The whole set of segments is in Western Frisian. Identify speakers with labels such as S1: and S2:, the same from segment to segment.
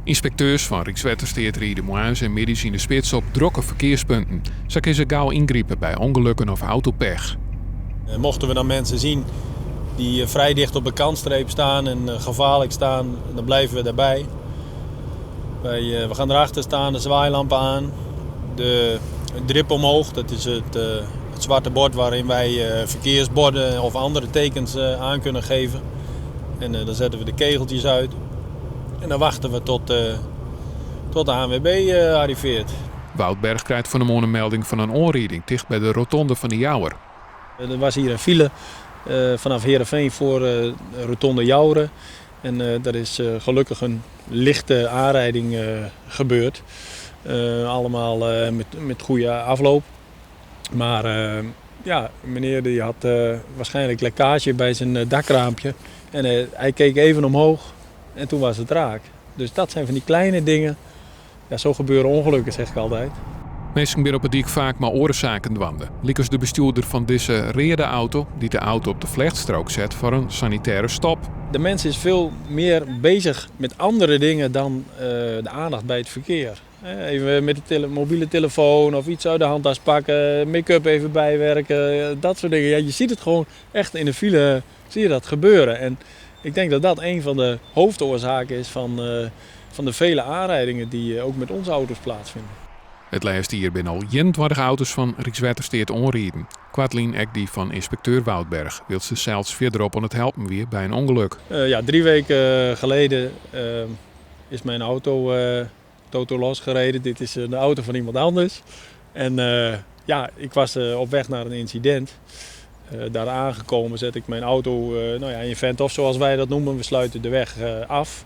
S1: Ynspekteurs fan Rykswettersteat ride moarns en middeis yn de spits op drokke ferkearspunten. Sa kinne se gau yngripe by ûngelokken of autopech.
S2: Mochten we dan mensen zien die vrij dicht op de kantstreep staan en gevaarlijk staan, dan blijven we daarbij. We gaan erachter staan, de zwaailampen aan, de drip omhoog, dat is het zwarte bord waarin wij verkeersborden of andere tekens aan kunnen geven. En dan zetten we de kegeltjes uit en dan wachten we tot de ANWB arriveert.
S1: Woudberg krijt fan 'e moarn in melding fan in oanriding ticht by de rotonde fan de Jouwer.
S2: Der was hier in file vanaf Heerenveen voor de rotonde Joure. En daar is gelukkig een lichte aanrijding gebeurd. Allemaal met goede afloop. Maar ja, meneer die had waarschijnlijk lekkage bij zijn dakraampje. En hij keek even omhoog en toen was het raak. Dus dat zijn van die kleine dingen. Ja, zo gebeuren ongelukken, zeg ik altijd.
S1: Minsken binne op 'e dyk faak mei oare saken dwaande. Lykas de bestjoerder fan dizze reade auto, dy't de auto op de flechtstrook set foar in sanitêre stop.
S2: De mens is veel meer bezig met andere dingen dan de aandacht bij het verkeer. Even met de mobiele telefoon of iets uit de handtas pakken, make-up even bijwerken, dat soort dingen. Ja, je ziet het gewoon echt in de file, zie je dat gebeuren. En ik denk dat dat een van de hoofdoorzaken is van de vele aanrijdingen die ook met onze auto's plaatsvinden.
S1: It lêste jier binne al 21 auto's fan Rykswettersteat oanriden. Koartlyn ek dy fan ynspekteur Woudberg, wylst er sels fierderop oan it helpen wie by in ûngelok.
S2: Ja, 3 weken geleden is mijn auto totaal losgereden. Dit is de auto van iemand anders. En ja, ik was op weg naar een incident. Daar aangekomen zet ik mijn auto, nou ja, in vent-off zoals wij dat noemen. We sluiten de weg af.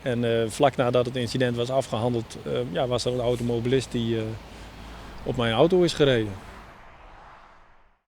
S2: En vlak nadat het incident was afgehandeld, ja, was er een automobilist die op mijn auto is gereden.